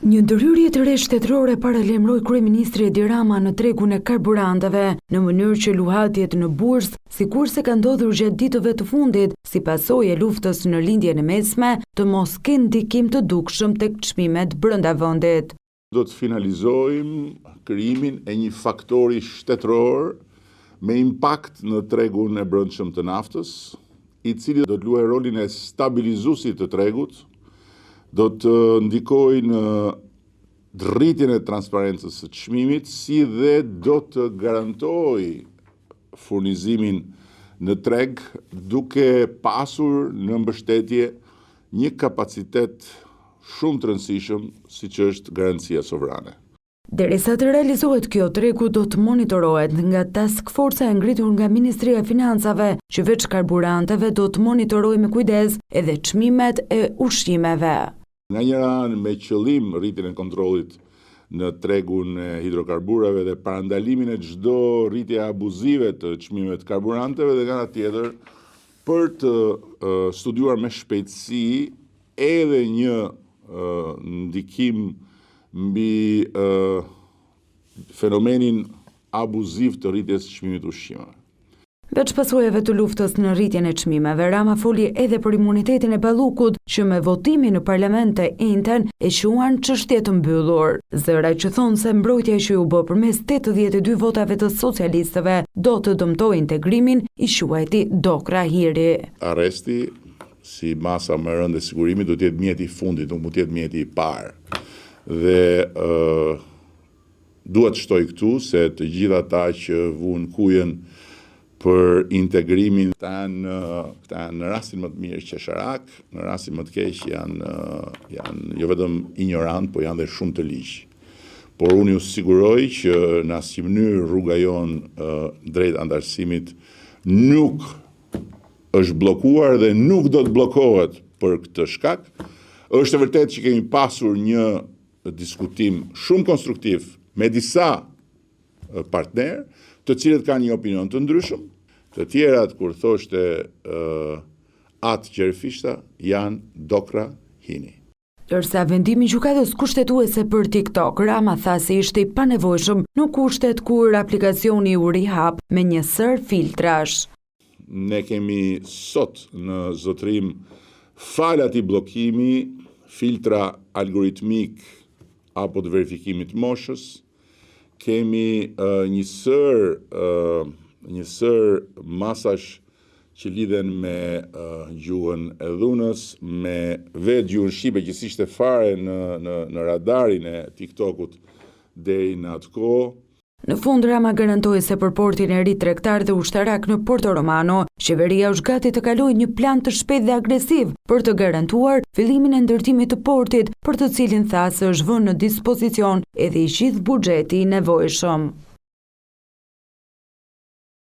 Një ndërhyrje të re shtetërore paralajmëroi kryeministri Edi Rama në tregun e karburanteve, në mënyrë që luhatjet në bursë, sikurse ka ndodhur gjatë ditëve të fundit, si pasojë e luftës në Lindjen e Mesme, të mos kenë ndikim të dukshëm tek çmimet brenda vendit. Do të finalizojmë krijimin e një faktori shtetëror me impakt në tregun e brendshëm të naftës, i cili do të luajë rolin e stabilizuesit të tregut, do të ndikojë në rritjen e transparencës së çmimit, si dhe do të garantojë furnizimin në treg duke pasur në mbështetje një kapacitet shumë të rëndësishëm siç është garancia sovrane. Derisa të realizohet kjo, tregu do të monitorohet nga task forca e ngritur nga Ministria e Financave, që veç karburanteve do të monitorojë me kujdes edhe çmimet e ushqimeve. Nga njëra anë me qëllim rritjen e kontrollit në tregun e hidrokarbureve dhe parandalimin e çdo rritje abuzive të çmimeve të karburanteve dhe nga ana tjetër për të studiuar me shpejtësi edhe një ndikim mbi fenomenin abuziv të rritjes së çmimit të ushqimeve. Veç pasojave të luftës në rritjen e çmimeve, Rama foli edhe për imunitetin e Ballukut, që me votimin në parlament të enjten e quan çështje të mbyllur. Zëra që thonë se mbrojtja që iu bë përmes 82 votave të socialistëve do të dëmtojë integrimin, i quajti dokrra hiri. Arresti si masa më e rëndë e sigurimit duhet të jetë mjeti i fundit, nuk mund të jetë mjeti i parë. Dhe dua të shtoj këtu se të gjithë ata që vunë kujën për integrimin, këta janë këta janë në rastin më të mirë qesharak, në rastin më të keq janë janë jo vetëm injorantë, po janë dhe shumë të ligj. Por unë ju siguroj që në asnjë mënyrë rruga jonë drejt anëtarësimit nuk është bllokuar dhe nuk do të bllokohet për këtë shkak. Është e vërtetë që kemi pasur një diskutim shumë konstruktiv me disa partnerë, të cilët kanë një opinion të ndryshëm. Të tjerat, kur thoshte uh, At Gjergj Fishta, janë dokrra hini. Ndërsa vendimi i Gjykatës Kushtetuese për TikTok, Rama tha se ishte i panevojshëm në kushtet kur aplikacioni u rihap me një sërë filtrash. Ne kemi sot në zotërim falë atij bllokimi filtra algoritmikë apo të verifikimit të moshës, Kemi një sërë një sërë masash që lidhen me gjuhën e dhunës, me vetë gjuhën shqipe që s'ishte fare në në në radarin e TikTok-ut deri në atë kohë. Në fund, Rama garantoi se për portin e ri tregtar dhe ushtarak në Porto Romano, qeveria është gati të kalojë një plan të shpejtë dhe agresiv për të garantuar fillimin e ndërtimit të portit, për të cilin tha se është vënë në dispozicion edhe i gjithë buxheti i nevojshëm.